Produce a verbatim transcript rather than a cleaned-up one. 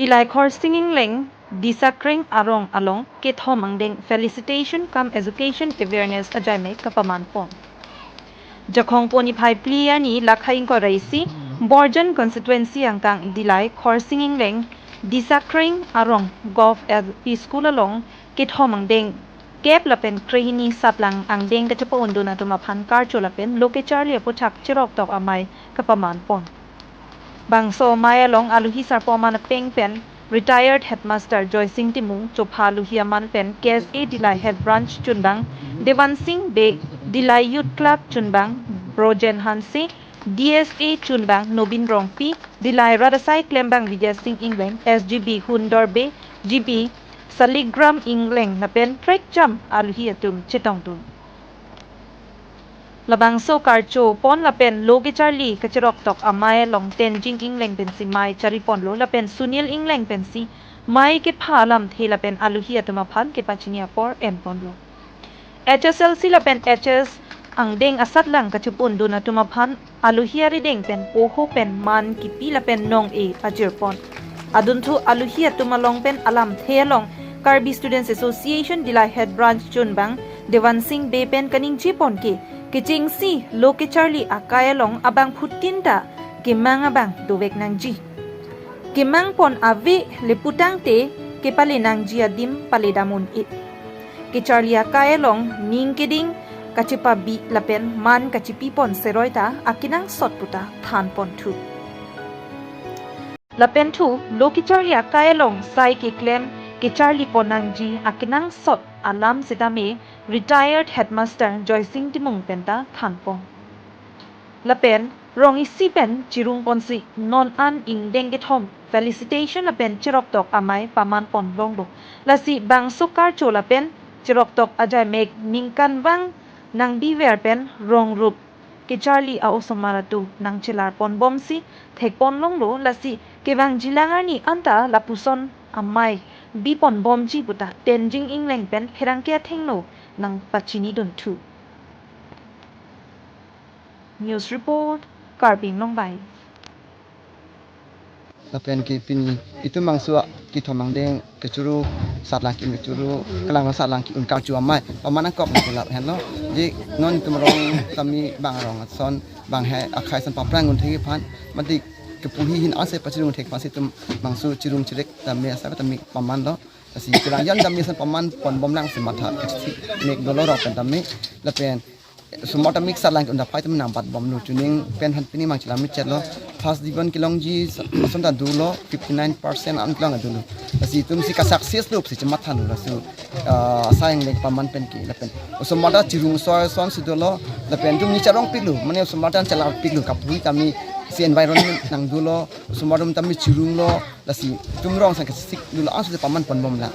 Dillai Khorsing Engleng Disakreng arong along kethom angdeng felicitation cum education awareness ajaimek kapaman pon. Jakhong pon niphai phli arni lakha ingkoi ra isi Borjan constituency angkang Dillai Khorsing Engleng Disakreng arong Govt L P School along kethom angdeng kep lapen krehini satlang angdeng kachepa-undun atum aphan karcho lapen lo kecharli aputhak cheroktok amei kapaman pon. Bangso amei along alohi sarpo aman apeng pen retired headmaster Joysing Timung, chopha alohi aman pen K S A Dillai head branch chunbang Devansing Bey, Dillai Youth Club chunbang Brojen Hanse, D S A chunbang Nobin Rongpi, Dillai rat asai klembang Vijay Sing Engleng, S G B Hundor Bey, G B Saligram Engleng lapen prekjam alohi atum chetongdun. Labangso karcho pon lapen lo kecharli kacheroktok amei along Tenjing Engleng pensi mei chari ponlo lapen Sunil Engleng pensi mei kepha alamthe lapen alohi atum aphan kepachini apor en ponlo. H S L C lapen H S angdeng asatlang kachepa-undun atum aphan alohi arideng pen poho pen man kipi lapen nong-e pajir pon. Adunthu alohi atum along pen alamthe along Karbi Students Association Dillai head branch chunbang Devansing Bey pen kaningje pon ke, kechengsi lo kecharli akai along abangphutin ta kemang abang dovek nangji. Kemang pon ave le putangte kepale nangji adim pale dam un-e. Kecharli akai along ning keding kachepabi lapen man kachepi pon seroi ta akenangsot puta than ponthu. Lapen thu lo kecharli akai along sai keklem kecharli pon nangji akenangsot alam setame retired headmaster Joysing Timung penta than pon. Lapen rong isi pen chirung ponsi non an ingdeng kethom felicitation lapen cheroktok amei paman pon longlo. Lasi bangso karcho lapen cheroktok ajaimek ningkanvang nangbiver pen rong rup kecharli a-osomar atum nangchelar ponbomsi thek pon longlo, lasi kevangjilang arni anta lapuson amei bi ponbomji puta Tenjing Engleng pen pherangke athengno nangpachinidunthu. News report, Karbi Anglong Live. Lapen ke pini itum bangso kethom angdeng kechuru satlang ki-un kechuru, kelang satlang ki-un karcho amei paman nangkok nangkelap henlo. Jadi non itum rong tame bang rong ason bang he akhei ason paphrang un thek aphan, mati kepu ahin ase pachirung thek aphansi itum bangso chirung chirek tame asa tame pamanlo. Lasi kelang yan tame ason paman ponbom nangsi matha kachethik mek dolo rok pen tame lapen osomar tame satlang ki-un aphai tame nangbatbomlo, chuning pen han pini mangchelam mi chetlo. First division kelongji ason ta dolo, fifty nine percent an kelong dolo. Lasi itumsi ka-success lo pusi chematha lo, laso, ah, asai ingleng paman pen ke lapen osomar ta chirung soi sonsi dolo, lapen itum ni charongpiklo, mane osomar ta chelarpiklo, kapu tame si environment nang dolo, osomar atum tame chirunglo, lasi itum rong sang kachesik dolo, aso paman ponbomlang.